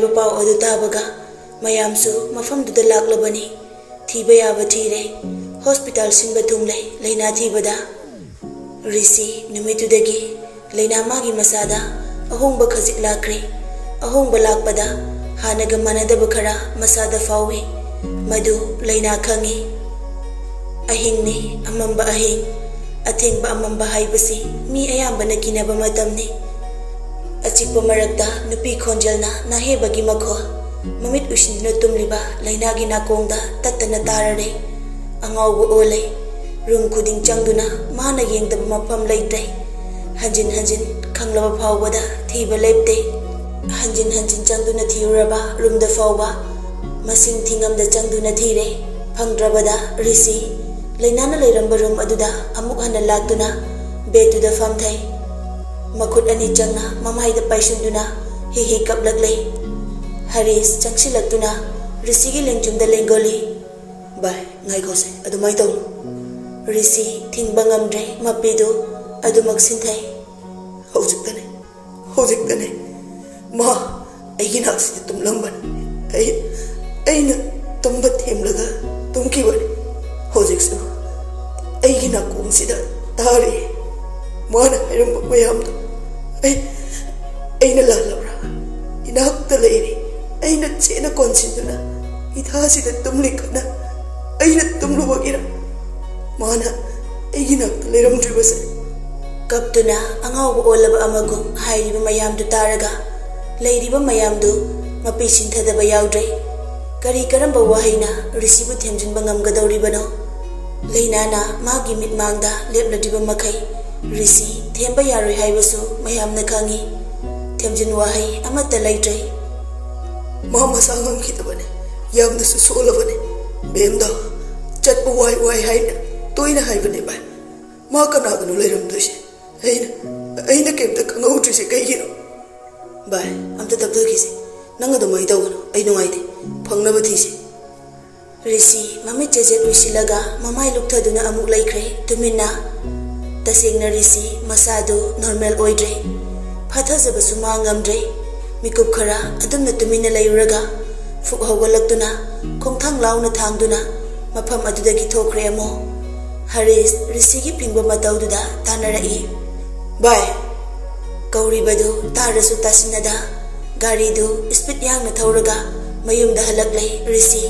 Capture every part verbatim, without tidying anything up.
ꯄꯥꯎ ꯑꯗꯨ ꯇꯥꯕꯒ ꯃꯌꯥꯝꯁꯨ ꯃꯐꯝꯗꯨꯗ ꯂꯥꯛꯂꯕꯅꯤ꯫ ꯊꯤꯕ ꯌꯥꯕ ꯊꯤꯔꯦ꯫ ꯍꯣꯁꯄꯤꯇꯥꯜ ꯁꯤꯟꯕ ꯊꯨꯡꯂꯦ ꯂꯥꯏꯅꯥ ꯊꯤꯕꯗ꯫ ꯔꯤꯁꯤ ꯅꯨꯃꯤꯠꯇꯨꯗꯒꯤ ꯂꯥꯏꯅꯥ ꯃꯥꯒꯤ ꯃꯁꯥꯗ ꯑꯍꯣꯡꯕ ꯈꯖꯤꯛ ꯂꯥꯛꯈ꯭ꯔꯦ꯫ ꯑꯍꯣꯡꯕ ꯂꯥꯛꯄꯗ ꯍꯥꯟꯅꯒ ꯃꯥꯟꯅꯗꯕ ꯈꯔ ꯃꯁꯥꯗ ꯐꯥꯎꯏ꯫ ꯃꯗꯨ ꯂꯥꯏꯅꯥ ꯈꯪꯉꯤ꯫ ꯑꯍꯤꯡꯅꯤ, ꯑꯃꯝꯕ ꯑꯍꯤꯡ꯫ ꯑꯊꯦꯡꯕ ꯑꯃꯝꯕ ꯍꯥꯏꯕꯁꯤ ꯃꯤ ꯑꯌꯥꯝꯕꯅ ꯀꯤꯅꯕ ꯃꯇꯝꯅꯤ꯫ ꯑꯆꯤꯛꯄ ꯃꯔꯛꯇ ꯅꯨꯄꯤ ꯈꯣꯟꯖꯦꯜꯅ ꯅꯥꯍꯦꯕꯒꯤ ꯃꯈꯣꯜ꯫ ꯃꯃꯤꯠ ꯎꯏꯁꯤꯟꯗꯨꯅ ꯇꯨꯝꯂꯤꯕ ꯂꯥꯏꯅꯥꯒꯤ ꯅꯥꯀꯣꯡꯗ ꯇꯠꯇꯅ ꯇꯥꯔꯔꯦ꯫ ꯑꯉꯥꯎꯕ ꯑꯣꯜꯂꯦ꯫ ꯔꯨꯝ ꯈꯨꯗꯤꯡ ꯆꯪꯗꯨꯅ ꯃꯥꯅ ꯌꯦꯡꯗꯕ ꯃꯐꯝ ꯂꯩꯇ꯭ꯔꯦ꯫ ꯍꯟꯖꯤꯟ ꯍꯟꯖꯤꯟ ꯈꯪꯂꯕ ꯐꯥꯎꯕꯗ ꯊꯤꯕ ꯂꯦꯞꯇꯦ꯫ ꯍꯟꯖꯤꯟ ꯍꯟꯖꯤꯟ ꯆꯪꯗꯨꯅ ꯊꯤꯔꯨꯔꯕ ꯔꯨꯝꯗ ꯐꯥꯎꯕ ꯃꯁꯤꯡ ꯊꯤꯉꯝꯗ ꯆꯪꯗꯨꯅ ꯊꯤꯔꯦ꯫ ꯐꯪꯗ꯭ꯔꯕꯗ ꯔꯤꯁꯤ ꯂꯥꯏꯅꯥꯅ ꯂꯩꯔꯝꯕ ꯔꯨꯝ ꯑꯗꯨꯗ ꯑꯃꯨꯛ ꯍꯟꯅ ꯂꯥꯛꯇꯨꯅ ꯕꯦꯗꯇꯨꯗ ꯐꯝꯊꯩ꯫ ꯃꯈꯨꯠ ꯑꯅꯤ ꯆꯪꯅ ꯃꯃꯥꯏꯗ ꯄꯥꯏꯁꯤꯟꯗꯨꯅ ꯍꯤ ꯍꯤ ꯀꯞꯂꯛꯂꯦ꯫ ꯍꯔꯤꯁ ꯆꯪꯁꯤꯜꯂꯛꯇꯨꯅ ꯔꯤꯁꯤꯒꯤ ꯂꯦꯡꯖꯨꯝꯗ ꯂꯦꯡꯒꯣꯜꯂꯤ꯫ "ꯚꯥꯏ, ꯉꯥꯏꯈꯣꯁꯦ, ꯑꯗꯨꯃꯥꯏꯅ ꯇꯧꯅꯨ꯫" ꯔꯤꯁꯤ ꯊꯤꯡꯕ ꯉꯝꯗ꯭ꯔꯦ, ꯃꯄꯤꯗꯨ ꯑꯗꯨꯃꯛ ꯁꯤꯟꯊꯩ꯫ "ꯍꯧꯖꯤꯛꯇꯅꯦ, ꯍꯧꯖꯤꯛꯇꯅꯦ ꯃꯥ ꯑꯩꯒꯤ ꯅꯥꯛꯁꯤꯗ ꯇꯨꯝꯂꯝꯕꯅꯤ꯫ ꯑꯩ, ꯑꯩꯅ ꯇꯨꯝꯕ ꯊꯦꯝꯂꯒ ꯇꯨꯝꯈꯤꯕꯅꯤ꯫ ꯍꯧꯖꯤꯛꯁꯨ ꯑꯩꯒꯤ ꯅꯥꯀꯣꯡꯁꯤꯗ ꯇꯥꯔꯤ꯫ ꯃꯥꯅ ꯍꯥꯏꯔꯝꯕ ꯃꯌꯥꯝꯗꯣ ꯑꯩ, ꯑꯩꯅ ꯂꯥꯜꯂꯕ꯭ꯔꯥ? ꯏꯅꯥꯛꯇ ꯂꯩꯔꯤ꯫ ꯑꯩꯅ ꯆꯦꯠꯅ ꯀꯣꯟꯁꯤꯟꯗꯨꯅ ꯏꯊꯥꯁꯤꯗ ꯇꯨꯝꯂꯤ ꯀꯟꯅ ꯑꯩꯅ ꯇꯨꯝꯂꯨꯕꯒꯤꯔ ꯃꯥꯅ ꯑꯩꯒꯤ ꯅꯥꯛꯇ ꯂꯩꯔꯝꯗ꯭ꯔꯤꯕꯁꯦ?" ꯀꯞꯇꯨꯅ ꯑꯉꯥꯎꯕ ꯑꯣꯜꯂꯕ ꯑꯃꯒꯨꯝ ꯍꯥꯏꯔꯤꯕ ꯃꯌꯥꯝꯗꯨ ꯇꯥꯔꯒ ꯂꯩꯔꯤꯕ ꯃꯌꯥꯝꯗꯨ ꯃꯄꯤ ꯁꯤꯟꯊꯗꯕ ꯌꯥꯎꯗ꯭ꯔꯦ꯫ ꯀꯔꯤ ꯀꯔꯝꯕ ꯋꯥꯍꯩꯅ ꯔꯤꯁꯤꯕꯨ ꯊꯦꯝꯖꯤꯟꯕ ꯉꯝꯒꯗꯧꯔꯤꯕꯅꯣ? ꯂꯥꯏꯅꯥꯅ ꯃꯥꯒꯤ ꯃꯤꯠꯃꯥꯡꯗ ꯂꯦꯞꯂꯗ꯭ꯔꯤꯕ ꯃꯈꯩ ꯔꯤꯁꯤ ꯊꯦꯝꯕ ꯌꯥꯔꯣꯏ ꯍꯥꯏꯕꯁꯨ ꯃꯌꯥꯝꯅ ꯈꯪꯏ꯫ ꯊꯦꯝꯖꯤꯟ ꯋꯥꯍꯩ ꯑꯃꯠꯇ ꯂꯩꯇ꯭ꯔꯦ꯫ "ꯃꯥ ꯃꯁꯥ ꯉꯝꯈꯤꯗꯕꯅꯦ, ꯌꯥꯝꯅꯁꯨ ꯁꯣꯜꯂꯕꯅꯦ꯫ ꯕꯦꯝꯗꯣ ꯆꯠꯄ ꯋꯥꯏ ꯋꯥꯏ ꯍꯥꯏꯅ ꯇꯣꯏꯅ ꯍꯥꯏꯕꯅꯦ ꯚꯥꯏ꯫ ꯃꯥ ꯀꯅꯥꯒꯅꯣ ꯂꯩꯔꯝꯗꯣꯏꯁꯦ? ꯑꯩꯅ, ꯑꯩꯅ ꯀꯩꯝꯇ ꯈꯪꯍꯧꯗ꯭ꯔꯤꯁꯦ ꯀꯩꯒꯤꯅꯣ?" "ꯚꯥꯏ, ꯑꯝꯇ ꯇꯞꯊꯈꯤꯁꯦ꯫ ꯅꯪ ꯑꯗꯨꯃꯥꯏꯅ ꯇꯧꯒꯅꯨ꯫ ꯑꯩ ꯅꯨꯡꯉꯥꯏꯇꯦ꯫ ꯐꯪꯅꯕ ꯊꯤꯁꯦ꯫" ꯔꯤꯁꯤ ꯃꯃꯤꯠ ꯆꯦꯖꯦꯠ ꯎꯏꯁꯤꯜꯂꯒ ꯃꯃꯥꯏ ꯂꯨꯞꯊꯗꯨꯅ ꯑꯃꯨꯛ ꯂꯩꯈ꯭ꯔꯦ ꯇꯨꯃꯤꯟꯅ꯫ ꯇꯁꯦꯡꯅ ꯔꯤꯁꯤ ꯃꯁꯥꯗꯨ ꯅꯣꯔꯃꯦꯜ ꯑꯣꯏꯗ꯭ꯔꯦ꯫ ꯐꯥꯊꯖꯕꯁꯨ ꯃꯥ ꯉꯝꯗ꯭ꯔꯦ꯫ ꯃꯤꯀꯨꯞ ꯈꯔ ꯑꯗꯨꯝꯅ ꯇꯨꯃꯤꯟꯅ ꯂꯩꯔꯨꯔꯒ ꯐꯨꯛ ꯍꯧꯒꯠꯂꯛꯇꯨꯅ ꯈꯣꯡꯊꯥꯡ ꯂꯥꯎꯅ ꯊꯥꯡꯗꯨꯅ ꯃꯐꯝ ꯑꯗꯨꯗꯒꯤ ꯊꯣꯛꯈ꯭ꯔꯦ ꯑꯃꯨꯛ꯫ ꯍꯔꯤꯁ ꯔꯤꯁꯤꯒꯤ ꯐꯤꯡꯕ ꯃꯇꯧꯗꯨꯗ ꯇꯥꯟꯅꯔꯛꯏ꯫ "ꯚꯥꯏ!" ꯀꯧꯔꯤꯕꯗꯨ ꯇꯥꯔꯁꯨ ꯇꯥꯁꯤꯟꯅꯗ ꯒꯥꯔꯤꯗꯨ ꯏꯁꯄꯤꯠ ꯌꯥꯡꯅ ꯊꯧꯔꯒ ꯃꯌꯨꯝꯗ ꯍꯜꯂꯛꯂꯦ ꯔꯤꯁꯤ꯫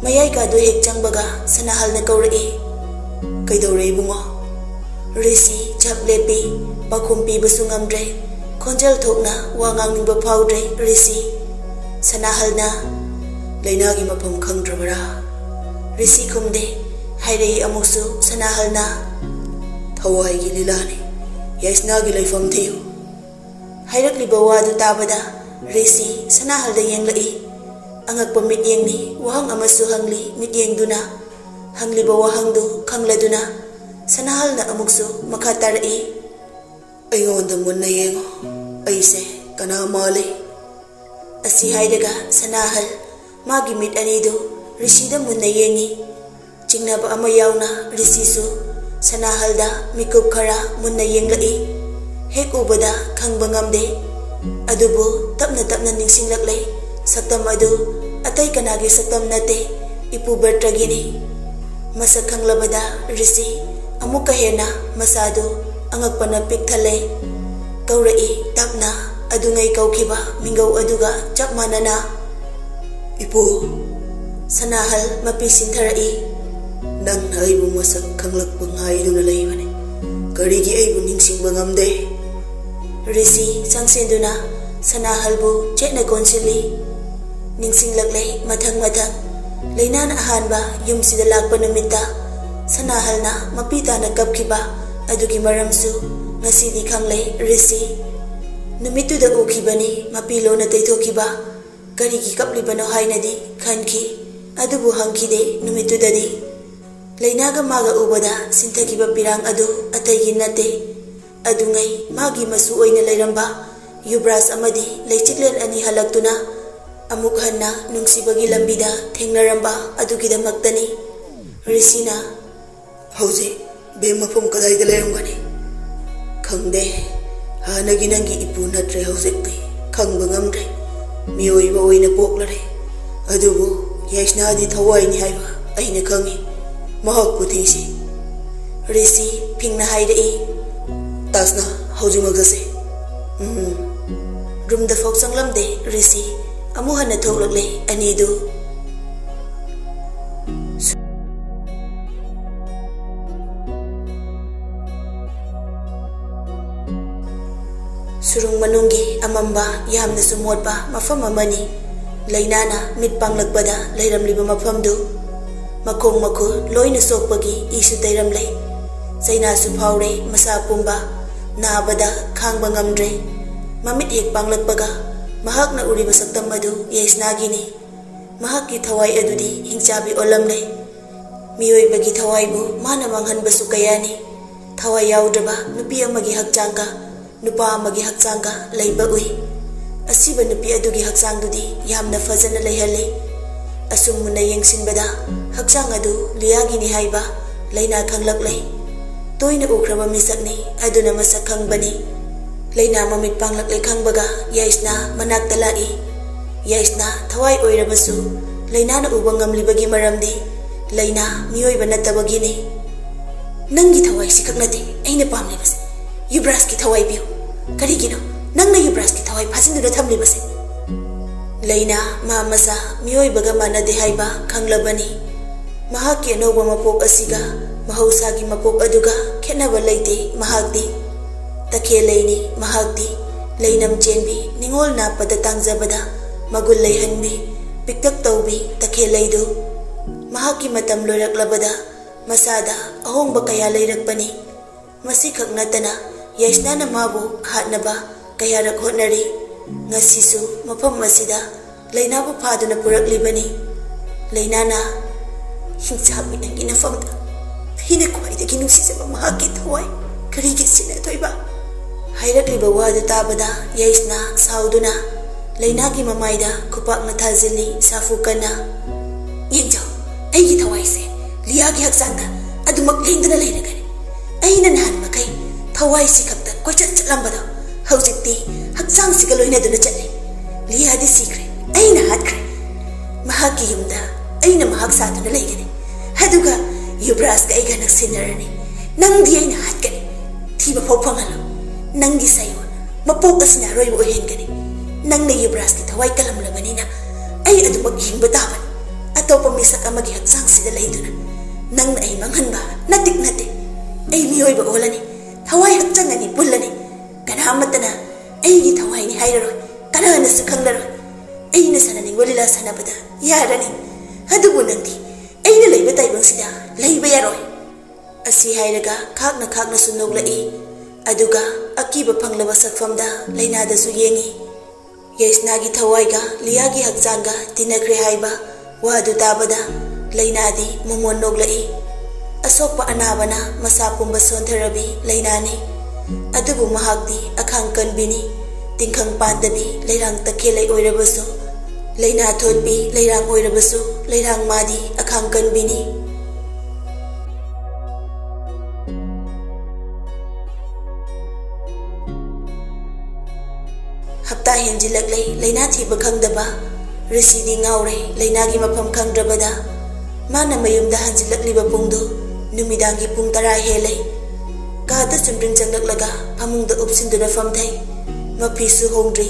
ꯃꯌꯥꯏ ꯀꯥꯗꯨ ꯍꯦꯛ ꯆꯪꯕꯒ ꯁꯅꯥꯍꯜꯅ ꯀꯧꯔꯛꯏ꯫ "ꯀꯩꯗꯧꯔꯦ ꯏꯕꯨꯡꯉꯣ?" ꯔꯤꯁꯤ ꯖꯞ ꯂꯦꯞꯄꯤ꯫ ꯄꯥꯎꯈꯨꯝ ꯄꯤꯕꯁꯨ ꯉꯝꯗ꯭ꯔꯦ꯫ ꯈꯣꯟꯖꯦꯜ ꯊꯣꯛꯅ ꯋꯥ ꯉꯥꯡꯅꯤꯡꯕ ꯐꯥꯎꯗ꯭ꯔꯦ ꯔꯤꯁꯤ꯫ ꯁꯅꯥꯍꯜꯅ, "ꯂꯩꯅꯥꯒꯤ ꯃꯐꯝ ꯈꯪꯗ꯭ꯔꯕꯔꯥ?" ꯔꯤꯁꯤ ꯈꯨꯝꯗꯦ꯫ ꯍꯥꯏꯔꯛꯏ ꯑꯃꯨꯛꯁꯨ ꯁꯅꯥꯍꯜꯅ, "ꯊꯋꯥꯏꯒꯤ ꯂꯤꯂꯥꯅꯤ꯫ ꯌꯥꯏꯁꯅꯥꯒꯤ ꯂꯩꯐꯝ ꯊꯤꯌꯨ꯫" ꯍꯥꯏꯔꯛꯂꯤꯕ ꯋꯥꯗꯨ ꯇꯥꯕꯗ ꯔꯤꯁꯤ ꯁꯅꯥꯍꯜꯗ ꯌꯦꯡꯂꯛꯏ꯫ ꯑꯉꯛꯄ ꯃꯤꯠꯌꯦꯡꯅꯤ꯫ ꯋꯥꯍꯪ ꯑꯃꯁꯨ ꯍꯪꯂꯤ ꯃꯤꯠꯌꯦꯡꯗꯨꯅ꯫ ꯍꯪꯂꯤꯕ ꯋꯥꯍꯪꯗꯨ ꯈꯪꯂꯗꯨꯅ ꯁꯅꯥꯍꯜꯅ ꯑꯃꯨꯛꯁꯨ ꯃꯈꯥ ꯇꯥꯔꯛꯏ꯫ "ꯑꯩꯉꯣꯟꯗ ꯃꯨꯟꯅ ꯌꯦꯡꯉꯨ꯫ ꯑꯩꯁꯦ ꯀꯅꯥ ꯃꯥꯜꯂꯤ?" ꯑꯁꯤ ꯍꯥꯏꯔꯒ ꯁꯅꯥꯍꯜ ꯃꯥꯒꯤ ꯃꯤꯠ ꯑꯅꯤꯗꯨ ꯔꯤꯁꯤꯗ ꯃꯨꯟꯅ ꯌꯦꯡꯉꯤ꯫ ꯆꯤꯡꯅꯕ ꯑꯃ ꯌꯥꯎꯅ ꯔꯤꯁꯤꯁꯨ ꯁꯅꯥꯍꯜꯗ ꯃꯤꯀꯨꯞ ꯈꯔ ꯃꯨꯟꯅ ꯌꯦꯡꯂꯛꯏ꯫ ꯍꯦꯛ ꯎꯕꯗ ꯈꯪꯕ ꯉꯝꯗꯦ꯫ ꯑꯗꯨꯕꯨ ꯇꯞꯅ ꯇꯞꯅ ꯅꯤꯡꯁꯤꯡꯂꯛꯂꯦ꯫ ꯁꯛꯇꯝ ꯑꯗꯨ ꯑꯇꯩ ꯀꯅꯥꯒꯤ ꯁꯛꯇꯝ ꯅꯠꯇꯦ, ꯏꯄꯨ ꯕꯔꯇ꯭ꯔꯒꯤꯅꯤ꯫ ꯃꯁꯛ ꯈꯪꯂꯕꯗ ꯔꯤꯁꯤ ꯑꯃꯨꯛꯀ ꯍꯦꯟꯅ ꯃꯁꯥꯗꯨ ꯑꯉꯛꯄꯅ ꯄꯤꯛ ꯊꯜꯂꯦ꯫ ꯀꯧꯔꯛꯏ ꯇꯞꯅ, ꯑꯗꯨꯉꯩ ꯀꯧꯈꯤꯕ ꯃꯤꯡꯒꯧ ꯑꯗꯨꯒ ꯆꯞ ꯃꯥꯟꯅꯅ꯫ "ꯏꯄꯨ!" ꯁꯅꯥꯍꯜ ꯃꯄꯤ ꯁꯤꯟꯊꯔꯛꯏ꯫ "ꯅꯪꯅ ꯑꯩꯕꯨ ꯃꯁꯛ ꯈꯪꯂꯛꯄ ꯉꯥꯏꯗꯨꯅ ꯂꯩꯕꯅꯤ꯫ ꯀꯔꯤꯒꯤ ꯑꯩꯕꯨ ꯅꯤꯡꯁꯤꯡꯕ ꯉꯝꯗꯦ?" ꯔꯤꯁꯤ ꯆꯪꯁꯤꯟꯗꯨꯅ ꯁꯅꯥꯍꯜꯕꯨ ꯆꯦꯠꯅ ꯀꯣꯟꯁꯤꯜꯂꯤ꯫ ꯅꯤꯡꯁꯤꯡꯂꯛꯂꯦ ꯃꯊꯪ ꯃꯊꯪ꯫ ꯂꯩꯅꯥꯅ ꯑꯍꯥꯟꯕ ꯌꯨꯝꯁꯤꯗ ꯂꯥꯛꯄ ꯅꯨꯃꯤꯠꯇ ꯁꯅꯥꯍꯜꯅ ꯃꯄꯤ ꯇꯥꯅ ꯀꯞꯈꯤꯕ ꯑꯗꯨꯒꯤ ꯃꯔꯝꯁꯨ ꯉꯁꯤꯗꯤ ꯈꯪꯂꯦ ꯔꯤꯁꯤ꯫ ꯅꯨꯃꯤꯠꯇꯨꯗ ꯎꯈꯤꯕꯅꯤ ꯃꯄꯤ ꯂꯣꯟꯅ ꯇꯩꯊꯣꯛꯈꯤꯕ꯫ ꯀꯔꯤꯒꯤ ꯀꯞꯂꯤꯕꯅꯣ ꯍꯥꯏꯅꯗꯤ ꯈꯟꯈꯤ, ꯑꯗꯨꯕꯨ ꯍꯪꯈꯤꯗꯦ ꯅꯨꯃꯤꯠꯇꯨꯗꯗꯤ꯫ ꯂꯩꯅꯥꯒ ꯃꯥꯒ ꯎꯕꯗ ꯁꯤꯟꯊꯈꯤꯕ ꯄꯤꯔꯥꯡ ꯑꯗꯨ ꯑꯇꯩꯒꯤ ꯅꯠꯇꯦ꯫ ꯑꯗꯨꯉꯩ ꯃꯥꯒꯤ ꯃꯁꯨ ꯑꯣꯏꯅ ꯂꯩꯔꯝꯕ ꯌꯨꯕ꯭ꯔꯥꯖ ꯑꯃꯗꯤ ꯂꯩꯆꯤꯛꯂꯦꯟ ꯑꯅꯤ ꯍꯜꯂꯛꯇꯨꯅ ꯑꯃꯨꯛ ꯍꯟꯅ ꯅꯨꯡꯁꯤꯕꯒꯤ ꯂꯝꯕꯤꯗ ꯊꯦꯡꯅꯔꯝꯕ ꯑꯗꯨꯒꯤꯗꯃꯛꯇꯅꯤ꯫ ꯔꯤꯁꯤꯅ, "ꯍꯧꯖꯤꯛ ꯕꯦꯝ ꯃꯐꯝ ꯀꯗꯥꯏꯗ ꯂꯩꯔꯝꯒꯅꯤ?" "ꯈꯪꯗꯦ꯫ ꯍꯥꯟꯅꯒꯤ ꯅꯪꯒꯤ ꯏꯄꯨ ꯅꯠꯇ꯭ꯔꯦ ꯍꯧꯖꯤꯛꯇꯤ꯫ ꯈꯪꯕ ꯉꯝꯗ꯭ꯔꯦ꯫ ꯃꯤꯑꯣꯏꯕ ꯑꯣꯏꯅ ꯄꯣꯛꯂꯔꯦ, ꯑꯗꯨꯕꯨ ꯌꯥꯏꯁꯅꯥꯗꯤ ꯊꯋꯥꯏꯅꯤ ꯍꯥꯏꯕ ꯑꯩꯅ ꯈꯪꯏ꯫ ꯃꯍꯥꯛꯄꯨ ꯊꯤꯁꯤ꯫ ꯔꯤꯁꯤ ꯐꯤꯡꯅ ꯍꯥꯏꯔꯛꯏ, "ꯇꯥꯁꯅꯥ, ꯍꯧꯖꯤꯛꯃꯛ ꯆꯠꯁꯤ꯫" ꯎꯝ꯫ ꯔꯨꯝꯗ ꯐꯥꯎ ꯆꯪꯂꯝꯗꯦ ꯔꯤꯁꯤ꯫ ꯑꯃꯨꯛ ꯍꯟꯅ ꯊꯣꯛꯂꯛꯂꯦ ꯑꯅꯤꯗꯨ꯫ ꯁꯨꯔꯨꯡ ꯃꯅꯨꯡꯒꯤ ꯑꯃꯝꯕ, ꯌꯥꯝꯅꯁꯨ ꯃꯣꯠꯄ ꯃꯐꯝ ꯑꯃꯅꯤ꯫ ꯂꯩꯅꯥꯅ ꯃꯤꯠ ꯄꯥꯡꯂꯛꯄꯗ ꯂꯩꯔꯝꯂꯤꯕ ꯃꯐꯝꯗꯨ ꯃꯈꯣꯡ ꯃꯈꯨꯠ ꯂꯣꯏꯅ ꯁꯣꯛꯄꯒꯤ ꯏꯁꯨ ꯇꯩꯔꯝꯂꯦ꯫ ꯆꯩꯅꯥꯁꯨ ꯐꯥꯎꯔꯦ ꯃꯁꯥ ꯄꯨꯝꯕ꯫ ꯅꯥꯕꯗ ꯈꯥꯡꯕ ꯉꯝꯗ꯭ꯔꯦ꯫ ꯃꯃꯤꯠ ꯍꯦꯛ ꯄꯥꯡꯂꯛꯄꯒ ꯃꯍꯥꯛꯅ ꯎꯔꯤꯕ ꯁꯛꯇꯝ ꯑꯗꯨ ꯌꯥꯏꯁꯅꯥꯒꯤꯅꯤ꯫ ꯃꯍꯥꯛꯀꯤ ꯊꯋꯥꯏ ꯑꯗꯨꯗꯤ ꯍꯤꯡꯆꯥꯕꯤ ꯑꯣꯜꯂꯝꯂꯦ꯫ ꯃꯤꯑꯣꯏꯕꯒꯤ ꯊꯋꯥꯏꯕꯨ ꯃꯥꯅ ꯃꯥꯡꯍꯟꯕꯁꯨ ꯀꯌꯥꯅꯤ꯫ ꯊꯋꯥꯏ ꯌꯥꯎꯗ꯭ꯔꯕ ꯅꯨꯄꯤ ꯑꯃꯒꯤ ꯍꯛꯆꯥꯡꯒ ꯅꯨꯄꯥ ꯑꯃꯒꯤ ꯍꯛꯆꯥꯡꯒ ꯂꯩꯕ ꯎꯏ꯫ ꯑꯁꯤꯕ ꯅꯨꯄꯤ ꯑꯗꯨꯒꯤ ꯍꯛꯆꯥꯡꯗꯨꯗꯤ ꯌꯥꯝꯅ ꯐꯖꯅ ꯂꯩꯍꯜꯂꯤ꯫ ꯑꯁꯨꯝ ꯃꯨꯟꯅ ꯌꯦꯡꯁꯤꯟꯕꯗ ꯍꯛꯆꯥꯡ ꯑꯗꯨ ꯂꯤꯌꯥꯒꯤꯅꯤ ꯍꯥꯏꯕ ꯂꯩꯅꯥ ꯈꯪꯂꯛꯂꯦ꯫ ꯇꯣꯏꯅ ꯎꯈ꯭ꯔꯕ ꯃꯤꯁꯛꯅꯤ, ꯑꯗꯨꯅ ꯃꯁꯛ ꯈꯪꯕꯅꯤ꯫ ꯂꯩꯅꯥ ꯃꯃꯤꯠ ꯄꯥꯡꯂꯛꯂꯦ ꯈꯪꯕꯒ ꯌꯥꯏꯁꯅꯥ ꯃꯅꯥꯛꯇ ꯂꯥꯛꯏ꯫ ꯌꯥꯏꯁꯅꯥ ꯊꯋꯥꯏ ꯑꯣꯏꯔꯕꯁꯨ ꯂꯩꯅꯥꯅ ꯎꯕ ꯉꯝꯂꯤꯕꯒꯤ ꯃꯔꯝꯗꯤ ꯂꯩꯅꯥ ꯃꯤꯑꯣꯏꯕ ꯅꯠꯇꯕꯒꯤꯅꯤ꯫ "ꯅꯪꯒꯤ ꯊꯋꯥꯏꯁꯤ ꯈꯛ ꯅꯠꯇꯦ ꯑꯩꯅ ꯄꯥꯝꯂꯤꯕꯁꯦ, ꯌꯨꯕ꯭ꯔꯥꯖꯀꯤ ꯊꯋꯥꯏ ꯄꯤꯌꯨ꯫ ꯀꯔꯤꯒꯤꯅꯣ ꯅꯪꯅ ꯌꯨꯕ꯭ꯔꯥꯖꯀꯤ ꯊꯋꯥꯏ ꯐꯥꯖꯤꯟꯗꯨꯅ ꯊꯝꯂꯤꯕꯁꯦ?" ꯂꯩꯅꯥ ꯃꯥ ꯃꯁꯥ ꯃꯤꯑꯣꯏꯕꯒ ꯃꯥꯟꯅꯗꯦ ꯍꯥꯏꯕ ꯈꯪꯂꯕꯅꯤ꯫ ꯃꯍꯥꯛꯀꯤ ꯑꯅꯧꯕ ꯃꯄꯣꯛ ꯑꯁꯤꯒ ꯃꯍꯧꯁꯥꯒꯤ ꯃꯄꯣꯛ ꯑꯗꯨꯒ ꯈꯦꯠꯅꯕ ꯂꯩꯇꯦ꯫ ꯃꯍꯥꯛꯇꯤ ꯇꯈꯦꯜꯂꯩꯅꯤ꯫ ꯃꯍꯥꯛꯇꯤ ꯂꯩꯅꯝ ꯆꯦꯟꯕꯤ, ꯅꯤꯉꯣꯜ ꯅꯥꯞꯄꯗ ꯇꯥꯡꯖꯕꯗ ꯃꯒꯨꯟ ꯂꯩꯍꯟꯕꯤ, ꯄꯤꯛꯇꯛ ꯇꯧꯕꯤ ꯇꯈꯦꯜꯂꯩꯗꯨ꯫ ꯃꯍꯥꯛꯀꯤ ꯃꯇꯝ ꯂꯣꯏꯔꯛꯂꯕꯗ ꯃꯁꯥꯗ ꯑꯍꯣꯡꯕ ꯀꯌꯥ ꯂꯩꯔꯛꯄꯅꯤ꯫ ꯃꯁꯤꯈꯛ ꯅꯠꯇꯅ ꯌꯥꯏꯁꯅꯥꯅ ꯃꯥꯕꯨ ꯍꯥꯠꯅꯕ ꯀꯌꯥꯔꯛ ꯍꯣꯠꯅꯔꯤ꯫ ꯉꯁꯤꯁꯨ ꯃꯐꯝ ꯑꯁꯤꯗ ꯂꯩꯅꯥꯕꯨ ꯐꯥꯗꯨꯅ ꯄꯨꯔꯛꯂꯤꯕꯅꯤ꯫ ꯂꯩꯅꯥꯅ, "ꯍꯤꯡꯆꯥꯕꯤ ꯅꯪꯒꯤ ꯅꯐꯝꯗ ꯑꯩꯅ ꯈ꯭ꯋꯥꯏꯗꯒꯤ ꯅꯨꯡꯁꯤꯖꯕ ꯃꯍꯥꯛꯀꯤ ꯊꯋꯥꯏ ꯀꯔꯤꯒꯤ ꯁꯤꯟꯅꯗꯣꯏꯕ?" ꯍꯥꯏꯔꯛꯂꯤꯕ ꯋꯥꯗꯨ ꯇꯥꯕꯗ ꯌꯥꯏꯁꯅꯥ ꯁꯥꯎꯗꯨꯅ ꯂꯩꯅꯥꯒꯤ ꯃꯃꯥꯏꯗ ꯈꯨꯄꯥꯛꯅ ꯊꯥꯖꯤꯜꯂꯤ ꯁꯥꯐꯨ ꯀꯟꯅ꯫ "ꯌꯦꯡꯖꯧ, ꯑꯩꯒꯤ ꯊꯋꯥꯏꯁꯦ ꯂꯤꯌꯥꯒꯤ ꯍꯛꯆꯥꯡꯗ ꯑꯗꯨꯃꯛ ꯂꯦꯡꯗꯅ ꯂꯩꯔꯒꯅꯤ꯫ ꯑꯩꯅ ꯅꯍꯥꯟ ꯃꯈꯩ ꯊꯋꯥꯏꯁꯤ ꯈꯛꯇ ꯀꯣꯏꯆꯠ ꯆꯠꯂꯝꯕꯗꯣ ꯍꯧꯖꯤꯛꯇꯤ ꯍꯛꯆꯥꯡꯁꯤꯒ ꯂꯣꯏꯅꯗꯨꯅ ꯆꯠꯂꯤ꯫ ꯂꯤꯌꯥꯗꯤ ꯁꯤꯈ꯭ꯔꯦ꯫ ꯑꯩꯅ ꯍꯥꯠꯈ꯭ꯔꯦ꯫ ꯃꯍꯥꯛꯀꯤ ꯌꯨꯝꯗ ꯑꯩꯅ ꯃꯍꯥꯛ ꯁꯥꯗꯨꯅ ꯂꯩꯒꯅꯤ꯫ ꯑꯗꯨꯒ ꯌꯨꯕ꯭ꯔꯥꯖꯀ ꯑꯩꯒ ꯅꯛꯁꯤꯟꯅꯔꯅꯤ꯫ ꯅꯪꯗꯤ ꯑꯩꯅ ꯍꯥꯠꯀꯅꯤ꯫ ꯊꯤꯕ ꯐꯥꯎ ꯐꯪꯍꯜꯂꯣ꯫ ꯅꯪꯒꯤ ꯁꯥꯌꯣꯟ ꯃꯄꯣꯛ ꯑꯁꯤꯅ ꯑꯔꯣꯏꯕ ꯑꯣꯏꯍꯟꯒꯅꯤ꯫ ꯅꯪꯅ ꯌꯨꯕ꯭ꯔꯥꯖꯀꯤ ꯊꯋꯥꯏ ꯀꯜꯂꯝꯂꯕꯅꯤꯅ ꯑꯩ ꯑꯗꯨꯃꯛ ꯍꯤꯡꯕ ꯇꯥꯕꯅꯤ꯫ ꯑꯇꯣꯞꯄ ꯃꯤꯁꯛ ꯑꯃꯒꯤ ꯍꯛꯆꯥꯡꯁꯤꯗ ꯂꯩꯗꯨꯅ ꯅꯪꯅ ꯑꯩ ꯃꯥꯡꯍꯟꯕ ꯅꯠꯇꯤꯛ ꯅꯠꯇꯦ꯫ ꯑꯩ ꯃꯤꯑꯣꯏꯕ ꯑꯣꯜꯂꯅꯤ꯫ ꯊꯋꯥꯏ ꯍꯛꯆꯥꯡ ꯑꯅꯤ ꯄꯨꯜꯂꯅꯤ꯫ ꯀꯅꯥ ꯑꯃꯠꯇꯅ ꯑꯩꯒꯤ ꯊꯋꯥꯏꯅꯤ ꯍꯥꯏꯔꯔꯣꯏ꯫ ꯀꯅꯥꯅꯁꯨ ꯈꯪꯂꯔꯣꯏ꯫ ꯑꯩꯅ ꯁꯥꯟꯅꯅꯤꯡꯕ ꯂꯤꯂꯥ ꯁꯥꯟꯅꯕꯗ ꯌꯥꯔꯅꯤ꯫ ꯑꯗꯨꯕꯨ ꯅꯪꯗꯤ ꯑꯩꯅ ꯂꯩꯕ ꯇꯥꯏꯕꯪꯁꯤꯗ ꯂꯩꯕ ꯌꯥꯔꯣꯏ꯫ ꯑꯁꯤ ꯍꯥꯏꯔꯒ ꯈꯥꯛꯅ ꯈꯥꯛꯅꯁꯨ ꯅꯣꯛꯂꯛꯏ꯫ ꯑꯗꯨꯒ ꯑꯀꯤꯕ ꯐꯪꯂꯕ ꯁꯛꯐꯝꯗ ꯂꯩꯅꯥꯗꯁꯨ ꯌꯦꯡꯏ꯫ ꯌꯩꯁꯅꯥꯒꯤ ꯊꯋꯥꯏꯒ ꯂꯤꯌꯥꯒꯤ ꯍꯛꯆꯥꯡꯒ ꯇꯤꯟꯅꯈ꯭ꯔꯦ ꯍꯥꯏꯕ ꯋꯥꯗꯨ ꯇꯥꯕꯗ ꯂꯩꯅꯥꯗꯤ ꯃꯃꯣꯟ ꯅꯣꯛꯂꯛꯏ꯫ ꯑꯁꯣꯛꯄ ꯑꯅꯥꯕꯅ ꯃꯁꯥ ꯄꯨꯝꯕ ꯁꯣꯟꯊꯔꯕꯤ ꯂꯩꯅꯥꯅꯤ꯫ ꯑꯗꯨꯕꯨ ꯃꯍꯥꯛꯇꯤ ꯑꯈꯥꯡ ꯀꯟꯕꯤꯅꯤ꯫ ꯇꯤꯡꯈꯪ ꯄꯥꯟꯗꯕꯤ ꯂꯩꯔꯥꯡ ꯇꯈꯦꯜꯂꯩ ꯑꯣꯏꯔꯕꯁꯨ, ꯂꯩꯅꯥ ꯊꯣꯠꯄꯤ ꯂꯩꯔꯥꯡ ꯑꯣꯏꯔꯕꯁꯨ, ꯂꯩꯔꯥꯡ ꯃꯥꯗꯤ ꯑꯈꯥꯡ ꯀꯟꯕꯤꯅꯤ꯫ ꯍꯞꯇꯥ ꯍꯦꯟꯖꯤꯜꯂꯛꯂꯦ ꯂꯩꯅꯥ ꯊꯤꯕ ꯈꯪꯗꯕ꯫ ꯔꯤꯁꯤꯗꯤ ꯉꯥꯎꯔꯦ ꯂꯩꯅꯥꯒꯤ ꯃꯐꯝ ꯈꯪꯗ꯭ꯔꯕꯗ꯫ ꯃꯥꯅ ꯃꯌꯨꯝꯗ ꯍꯟꯖꯤꯜꯂꯛꯂꯤꯕ ꯄꯨꯡꯗꯨ ꯅꯨꯃꯤꯗꯥꯡꯒꯤ ꯄꯨꯡ ꯇꯔꯥ ꯍꯦꯜꯂꯦ꯫ ꯀꯥꯗ ꯆꯨꯝꯗ꯭ꯔꯤꯡ ꯆꯪꯂꯛꯂꯒ ꯐꯃꯨꯡꯗ ꯎꯞꯁꯤꯟꯗꯨꯅ ꯐꯝꯊꯩ꯫ ꯃꯐꯤꯁꯨ ꯍꯣꯡꯗ꯭ꯔꯤ꯫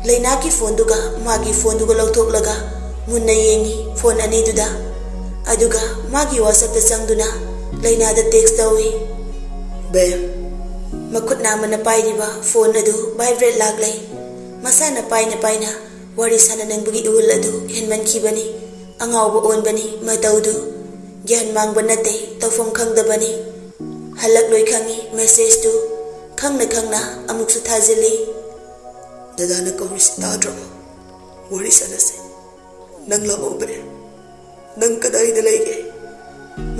ꯂꯩꯅꯥꯒꯤ ꯐꯣꯟꯗꯨꯒ ꯃꯥꯒꯤ ꯐꯣꯟꯗꯨꯒ ꯂꯧꯊꯣꯛꯂꯒ ꯃꯨꯟꯅ ꯌꯦꯡꯉꯤ ꯐꯣꯟ ꯑꯅꯤꯗꯨꯗ꯫ ꯑꯗꯨꯒ ꯃꯥꯒꯤ ꯋꯥꯆꯞꯇ ꯆꯪꯗꯨꯅ ꯂꯩꯅꯥꯗ ꯇꯦꯛꯁ ꯇꯧꯏ꯫ ꯕꯦꯝ꯫ ꯃꯈꯨꯠ ꯅꯥꯝꯃꯅ ꯄꯥꯏꯔꯤꯕ ꯐꯣꯟ ꯑꯗꯨ ꯚꯥꯏꯕ꯭ꯔꯦꯠ ꯂꯥꯛꯂꯦ꯫ ꯃꯁꯥꯅ ꯄꯥꯏꯅ ꯄꯥꯏꯅ ꯋꯥꯔꯤ ꯁꯥꯟꯅꯅꯤꯡꯕꯒꯤ ꯏꯍꯨꯜ ꯑꯗꯨ ꯍꯦꯟꯃꯟꯈꯤꯕꯅꯤ꯫ ꯑꯉꯥꯎꯕ ꯑꯣꯟꯕꯅꯤ ꯃꯇꯧꯗꯨ꯫ ꯒ꯭ꯌꯥꯟ ꯃꯥꯡꯕ ꯅꯠꯇꯦ, ꯇꯧꯐꯝ ꯈꯪꯗꯕꯅꯤ꯫ ꯍꯜꯂꯛꯂꯣꯏ ꯈꯪꯏ ꯃꯦꯁꯦꯖꯇꯨ꯫ ꯈꯪꯅ ꯈꯪꯅ ꯑꯃꯨꯛꯁꯨ ꯊꯥꯖꯤꯜꯂꯤ꯫ ꯗꯗꯥꯅ ꯀꯧꯔꯤꯁꯤ ꯇꯥꯗ꯭ꯔꯣ? ꯋꯥꯔꯤ ꯁꯥꯟꯅꯁꯦ꯫ ꯅꯪ ꯂꯥꯛꯑꯣ ꯕꯦꯝ꯫ ꯅꯪ ꯀꯗꯥꯏꯗ ꯂꯩꯒꯦ?